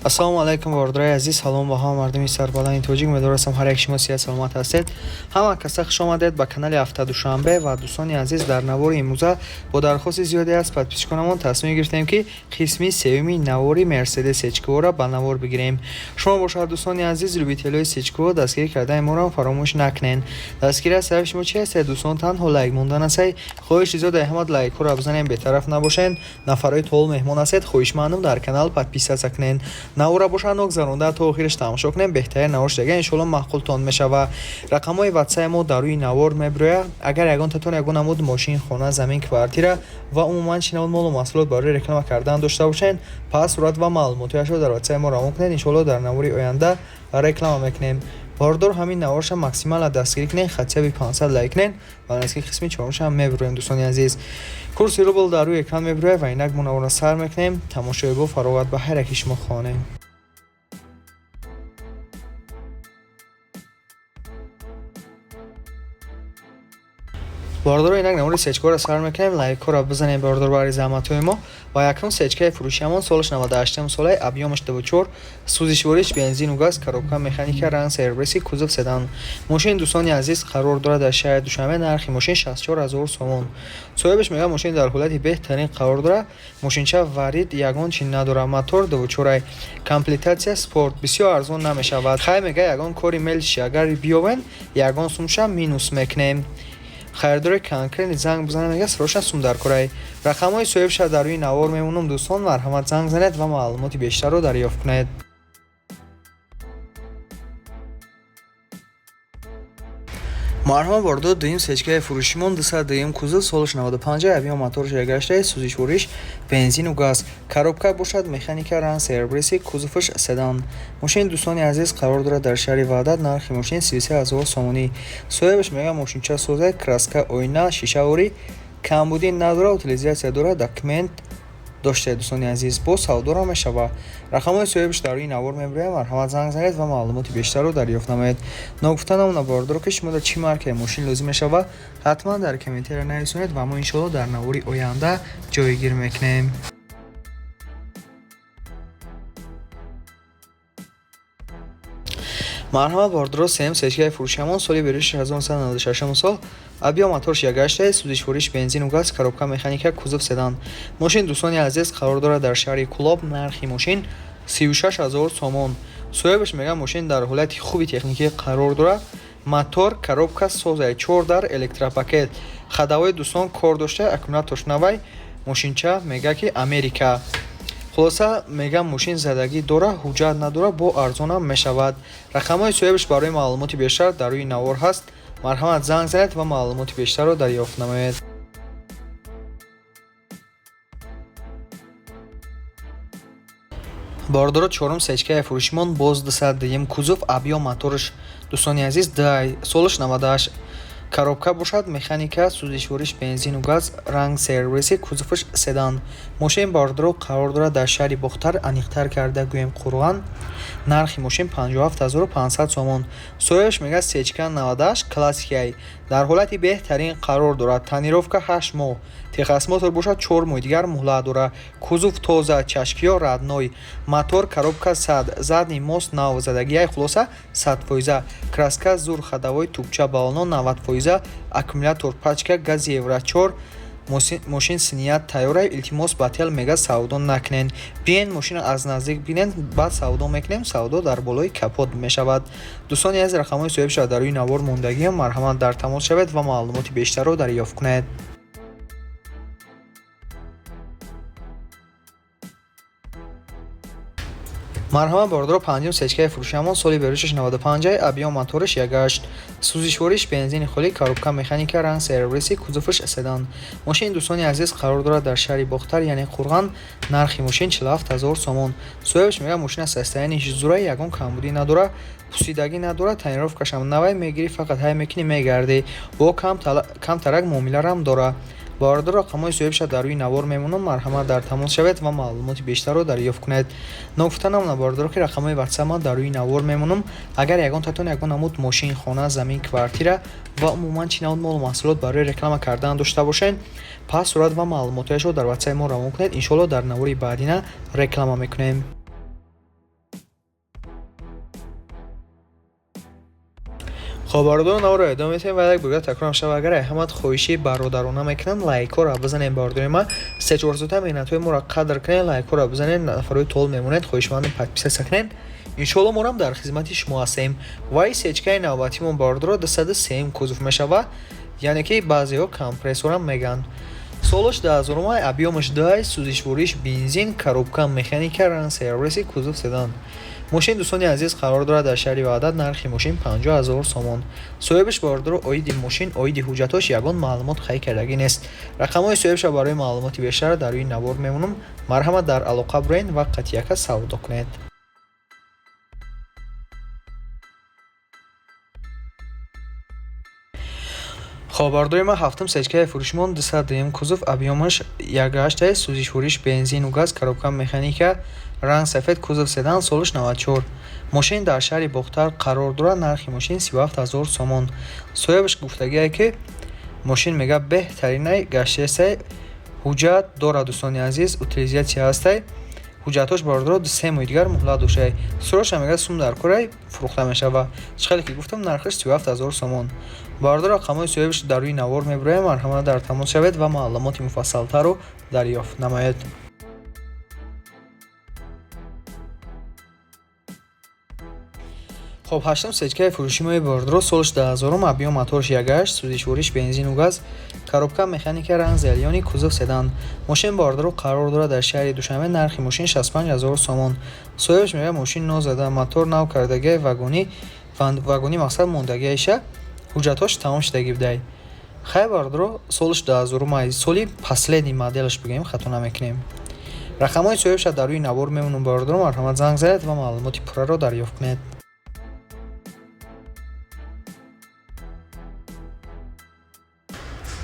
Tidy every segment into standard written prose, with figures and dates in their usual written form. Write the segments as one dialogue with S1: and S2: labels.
S1: Ассалому алайкум, бародарои азиз, салом ба ҳама мардуми сарбаланди тоҷик. Умедворастам, ҳар як шумо сиҳат саломат ҳастед. Ҳама каса хуш омадед ба канали Ҳафта Душанбе. Ва дӯстони азиз, дар навори имрӯза бо дархости зиёде аз подписчиконамон тасмим гирифтем, ки қисми сеюми навори Мерседес Сечкаро ба навор бигирем. Шумо бошад, дӯстони азиз, любителои Сечкаво, дастгирӣ кардани моро фаромӯш накунед. Дастгирӣ аз тарафи шумо чи ҳастед, дӯстон? Танҳо лайк мондан астай. Хоҳиши зиёд ҳамад лайкҳоро бизанем, бетараф набошед. Нафарои тол меҳмон ҳастед, хоҳишмандам, дар канал подписаться кунед. Навора бошад, ногзаронда то охираш тамошо кунем. Беҳтарин навор шудага, иншоалло, маъқултон мешава. Рақамҳои ватсаи мо дар рӯи навор мебирояд. Агар ягонтатон ягон намуд мошин, хона, замин, квартира ва умуман чӣ намуд молу маҳсулот барои реклама кардан дошта бошед, пас сурат ва маълумотҳояшро дар ватсаи мо равон кунед. Иншоалло, дар навори оянда реклама мекунем. Бордор, ҳамин наворша максимально дастгирӣ кунед, хотя бы 500 лайк кунед ва наздики қисми чорумшам мебироем. Дӯстони азиз, курси рубл дар рӯи экран мебирояд ва инак мо наворро сар мекунем. Тамошои бо фароғат ба ҳар яки шумо хонем. Бордоро, инак навори сечкаро сар мекунем. Лайкҳоро бизанем, бордор, барои заҳматҳои мо. Ва якум сечкаи фурӯшиамон солаш 98 солаи, объёмаш 24, сӯзишвориш бензину газ, коробка механика, ранг серебристый, кузов седан. Мошин, дӯстони азиз, қарор дорад дар шаҳри Душанбе. Нархи мошин 64 ҳазор сомон. Соҳибаш мегӯяд, мошин дар ҳолати беҳтарин қарор дорад, мошинча варид ягон чи надорад, мотор 24, комплектация спорт, бисёр арзон намешавад. Хай, мега, ягон кори мелши агар биёвен, ягон сумша минус мекунем. Харидори конкретный занг бизанад, мега, срочно сум дар корай. Рақамҳои соҳибша дар рӯи навор мемонам. Дӯстон, марҳамат, занг занед ва маълумоти бештарро дарёфт кунед. Марҳамат, бордо, дуюм сечкаи фурӯшимон 202 кузов, солаш 95, объём моторш гаштаи, сӯзишвориш бензину газ, коробка бошад механика, ранг серебристый, кузоваш седан. Мошин, дӯстони азиз, қарор дорад дар шаҳри Ваҳдат. Нархи мошин 33 ҳазор сомонӣ. Соҳибаш мегӯяд, мошинча созай, краска, оина, шишаворӣ камбудӣ надорад, утилизация дорад, документ доштед. Дӯстони азиз, боз савдоро мешавад. Рақамҳои соҳибаш дар рӯи навор мебирояд. Марҳамат, занг занед ва маълумоти бештарро дарёфт намоед. Ногуфта намонад, бордоро, ки шумо дар чӣ маркаи мошин лозим мешавад, ҳатман дар комментария нависонед ва мо иншоалло дар навори оянда ҷойгир мекунем. Марҳамат, бордоро, сеюм сечкаи фурӯшиамон соли бериши 1996 сол, объём моторш ягашта, сӯзишвориш бензину газ, коробка механика, кузов седан. Мошин, дӯстони азиз, қарор дорад дар шаҳри Кулоб. Нархи мошин 36 ҳазор сомон. Соҳибаш мегӯяд, мошин дар ҳолати хуби техникӣ қарор дорад, мотор, коробка созай, чор дар, электропакет, ходовой, дӯстон, кор дошта, аккумуляторш навай. Мошинча, мега, ки Америка. Хулоса, мегам, мошин задагӣ дора, ҳуҷҷат надора, бо арзонам мешавад. Рақамҳои соҳибаш барои маълумоти бештар дар рӯи навор ҳаст. Марҳамат, занг занед ва маълумоти бештарро дарёфт намоед. Бордоро, чорум сечкаи фурӯшимон боз 202 кузов, объём моторш, дӯстони азиз, дай, солаш 98, коробка бошад механика, сӯзишвориш бензину газ, ранг серебристый, кузоваш седан. Мошин, бордоро, қарор дорад дар шаҳри Бохтар, аниқтар карда гӯем, Қурған. Нархи мошин 57 500 сомон. Соҳибаш мегӯяд, сечка 98 классикай дар ҳолати беҳтарин қарор дорад, тонировка 8 моҳ, техосмотр бошад 4 моҳи дигар муҳлат дорад, кузов тоза, чашкиё родной, мотор, коробка сад, задний мост нав задагиай. Хулоса, 100%, краска зур, ходовой тубча, баллоно 90%, аккумулятор пачка, гази евро 4. Мошин синият тайёра. Илтимос, ба тел, мега, савдо накунен, биен, мошина аз наздик бинен, баъд савдо мекунем. Савдо дар болои капот мешавад. Дӯстони азиз, рақамҳои соҳиб дар рӯи навор мондагиам. Марҳамат, дар тамос шавед ва маълумоти бештарро дарёфт кунед. Марҳамат, бордоро, панҷум сечкаи фурӯшиамон соли берушаш 95, объём мотораш 18, сӯзишвориш бензини холӣ, коробка механика, ранг серебристый, кузоваш седан. Мошин, дӯстони азиз, қарор дорад дар шаҳри Бохтар, яъне Қурған. Нархи мошин 47 ҳазор сомон. Соҳибаш мегӯяд, мошина состоянияш зура, ягон камбудӣ надорад, пусидагӣ надорад, тонировкашам навай, мегирӣ, фақат ҳай мекунӣ, мегардӣ, бо камтарак муомиларам дорад. Бордор, рақамҳои соҳибша дар рӯи навор мемонам. Марҳамат, дар тамос шавед ва маълумоти бештарро дарёфт кунед. Ногуфта намонад, бордоро, ки рақамҳои ватсап ман дар рӯи навор мемонам. Агар ягонтатон ягон намуд мошин, хона, замин, квартира ва умуман чӣ намуд молу маҳсулот барои реклама кардан дошта бошед, пас сурат ва маълумотҳояшро дар ватсапи мо равон кунед. Иншоалло, дар навори баъдина реклама мекунем. Хоб, бародарон, наворро идома медиҳем ва як бурга такрор шава. Агар ҳамат хоҳиши бародарона мекунам, лайкҳоро бизанем. Бародари ма, 3-4 соата меҳнатҳои моро қадр кунед, лайкҳоро бизанед. Нафарҳои тол мемонед, хоҳишмандем, подписаться кунед. Иншоалло, морам дар хизмати шумо ҳастем. Ва и сечкаи навбатимон, бародаро, 203-м кузов мешава, яъне ки баъзеҳо компрессорам мегӯянд. Солаш 2000-умай, объёмаш 2, сӯзишвориш бензин, коробка механика, ранг сервиси, кузов седан. Мошин, дӯстони азиз, қарор дорад дар шаҳри Ваҳдат. Нархи мошин 50 000 сомон. Соҳибаш, бародаро, оиди мошин, оиди ҳуҷҷатҳош ягон маълумот қайд кардагӣ нест. Рақамҳои соҳибша барои маълумоти бештар дар рӯи навор мемонам. Марҳамат, дар алоқа бироед ва қатъияка савдо кунед. Хоб, бародари ман, ҳафтум сечкаи фурӯшимон, 202-м кузов, объёмаш 1,8, сӯзишвориш бензину газ, коробка механика, ранг сафед, кузов седан, солаш 94. Мошин дар шаҳри Бохтар қарор дорад. Нархи мошин 37 000 сомон. Соҳибаш гуфтагие, ки мошин, мега, беҳтаринай, гаштесай, ҳуҷҷат дорад. Дӯстони азиз, утилизация ҳастай. Ҳуҷҷатҳош, бародаро, 3 моҳи дигар муҳлат доштай. Срочно, мега, сум дар корай, фурӯхта мешава. Чӣ хеле ки гуфтам, нархаш 37 000 сомон. Бародаро, рақамҳои соҳибаш дар рӯи навор мебироям. Марҳамат, дар тамос шавед ва маълумоти муфассалтарро дарёфт намоед. Хоб, ҳаштум сечкаи фурӯши мои, бародаро, солаш 2000-ум, объём моторш 1,8, сӯзишвориш бензину газ, коробка механика, ранг зелёный, кузов седан. Мошин, бародаро, қарор дорад дар шаҳри Душанбе. Нархи мошин 65 000 сомон. Соҳибаш мегӯяд, мошин нозада, мотор нав кардагиай, вагони вагони мақсад мондагиайша, ҳуҷҷатҳош тамом шудагӣ будай. Хай, бародаро, солаш 2000-умай, соли последний моделаш бигӯем, хато намекунем. Рақамҳои соҳибша дар рӯи навор мемонам. Бародаро, марҳамат, занг занед ва маълумоти пурраро дарёфт кунед.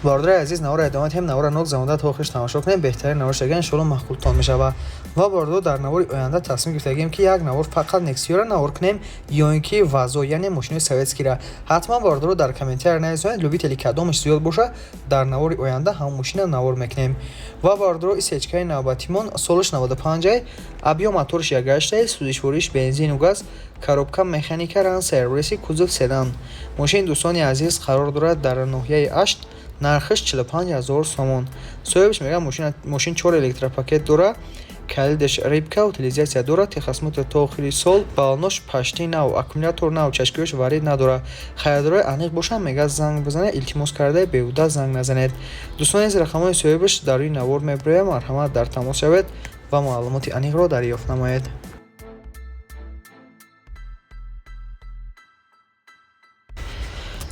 S1: Бародари азиз, навора идома диҳем. Навора нок замода то охирш тамошо кунем. Беҳтарин навор шага, иншоалло, маъқултон мешава. Ва, бародаро, дар навори оянда тасмим гирифтагием, ки як навор фақат Нексиёра навор кунем ё ин ки ВАЗо, яъне мошинои советскийра. Ҳатман, бародаро, дар комментария нависонед, любители кадомаш зиёд боша, дар навори оянда ҳамон мошина навор мекунем. Ва, бародаро, и сечкаи навбатимон солаш 95-ай, объём моторш 1,8, сӯзишвориш бензину газ, коробка механика, ранг сервиси, кузов седан. Мошини, дӯстони азиз, қарор дорад дар ноҳияи Ашт. Нархаш 45 000 сомон. Соҳибаш мегӯяд, мошин чор электропакет дора, калидаш рыбка, утилизация дорад, техосмотр то охири сол, баллонош почти нав, аккумулятор нав, чашкиҳош варид надорад. Харидорои аниқ бошанд, мегӯяд, занг бизанед. Илтимос карда, беҳуда занг назанед. Дӯстони азиз, рақамҳои соҳибаш дар рӯи навор мебирояд. Марҳамат, дар тамос шавед ва маълумоти аниқро дарёфт намоед.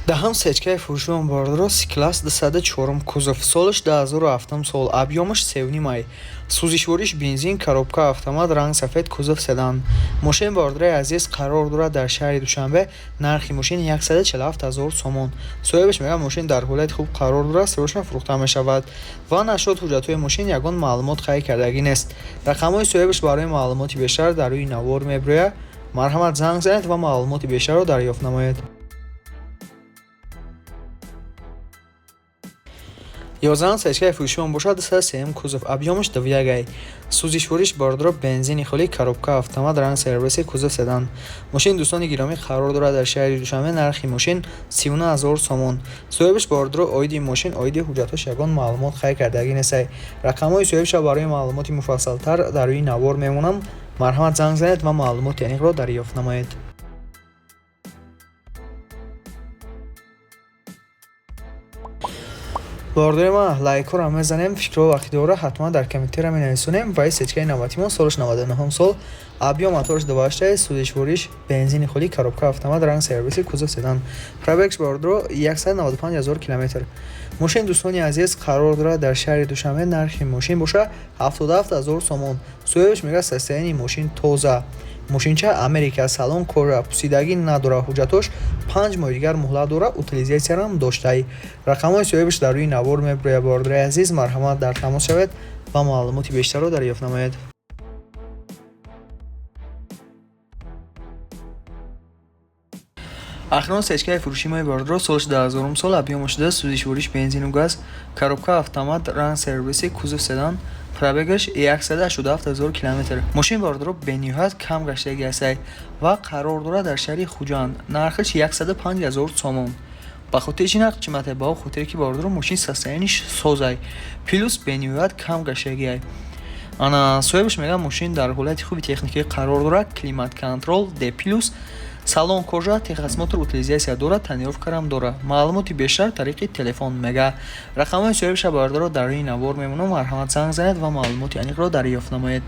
S1: Даҳум сечкаи фурӯшион, бародаро, С-класс, 204-ум кузов, солаш 2007 сол, объёмаш 3,5, сӯзишвориш бензин, коробка автомат, ранг сафед, кузов седан. Мошин, бародари азиз, қарор дорад дар шаҳри Душанбе. Нархи мошин 147 000 сомон. Соҳибаш мегӯяд, мошин дар ҳолати хуб қарор дорад, срочно фурӯхта мешавад. Ва нашуд ҳуҷҷатҳои мошин ягон маълумот қайд кардагӣ нест. Рақамҳои соҳибаш барои маълумоти бештар дар рӯи навор мебирояд. Марҳамат, занг занед ва маълумоти бештарро дарёфт намоед. 11-ум сечкаи фурӯшион бошад, 203-м кузов, объёмаш 2,1, сӯзишвориш, бародаро, бензини холӣ, коробка автомат, ранг сервиси, кузов седан. Мошин, дӯстони гиромӣ, қарор дорад дар шаҳри Душанбе. Нархи мошин 39 000 сомон. Соҳибаш, бародаро, оиди мошин, оиди ҳуҷҷатҳош ягон маълумот қайд кардагӣ нестай. Рақамҳои соҳибша барои маълумоти муфассалтар дар рӯи навор мемонам. Марҳамат, занг занед ва маълумоти аниқро дарёфт намоед. Бародари ман, лайкҳоро мезанем, фикрҳо ва ақидаҳоро ҳатман дар комментария менависонем. Ва сечкаи навбатимон солаш 99 сол, объём моторш 2,8, сӯзишвориш бензини холӣ, коробка автомат, ранг сервиси, кузов седан. Пробегш, бародаро, 195 000 километр. Мошин, дӯстони азиз, қарор дорад дар шаҳри Душанбе. Нархи мошин боша 77 000 сомон. Соҳибаш мегӯяд, состояние мошин тоза, мошинча Америка, салон кожа, пусидагӣ надорад, ҳуҷҷатҳош 5 моҳи дигар муҳлат дорад, утилизатсияам доштай. Рақамҳои соҳибаш дар рӯи навор мебирояд. Бародари азиз, марҳамат, дар тамос шавед ва маълумоти бештарро дарёфт намоед. Охирон сечкаи фурӯши мои, бародаро, солаш 2000 сол, объёмаш 2, сӯзишвориш бензину газ, коробка автомат, ранг сервиси, кузов седан. Пробегаш 187 000 километр. Мошин, бародаро, бениҳоят кам гаштаги ҳастай ва қарор дорад дар шаҳри Хуҷанд. Нархаш 105 000 сомон. Ба хотири чи нарх қимате? Ба хотире ки, бародаро, мошин состояниеш созай, плюс бениҳоят кам гаштагиай. Ана соҳибаш мегӯяд, мошин дар ҳолати хуби техникӣ қарор дорад, климат контроль, D плюс, салон кожа, техосмотр, утилизация дорад, тонировкарам дорад. Маълумоти бештар тариқи телефон мега. Рақамҳои соҳибаша, бародаро, дар рӯи навор мемонам, марҳамат, занг занед ва маълумоти аниқро дарёфт намоед.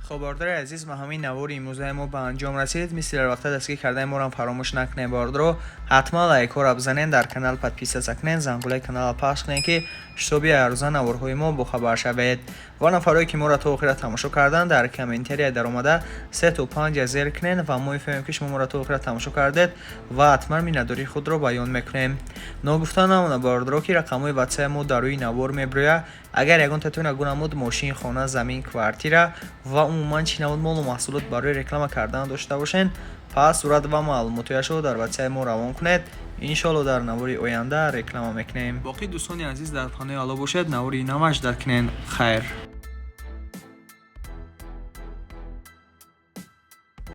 S1: Хоб, бародари азиз, ма ҳамин навори имрӯзаи мо ба анҷом расид. Мисли дар вақта дастгир кардани моро фаромӯш накунед, бародаро. Ҳатман лайкҳоро бизанед, дар канал подписаться кунед, зангулаи каналро пахш кунед, ки ҳисоби ҳаррӯза наворҳои мо бохабар шавед. Ва нафарое ки моро то охира тамошо карданд, дар комментария даромада се то панҷа зер кунед ва мо мефаҳмем, ки шумо моро то охира тамошо кардед, ва ҳатман миннатдории худро баён мекунем. Ногуфта намонад, бародаро, ки рақамҳои ватсапи мо дар рӯи навор мебирояд. Агар ягон татона намуд мошин, хона, замин, квартира ва умуман чӣ намуд молу маҳсулот барои реклама кардан дошта бошед, пас сурат ва маълумотҳояшро дар ватсапи мо равон кунед. Иншоалло, дар навори оянда реклама мекунем. Боқӣ, дӯстони азиз, дар паноҳи Алло бошед. Навори наваш дар кунед. Хайр.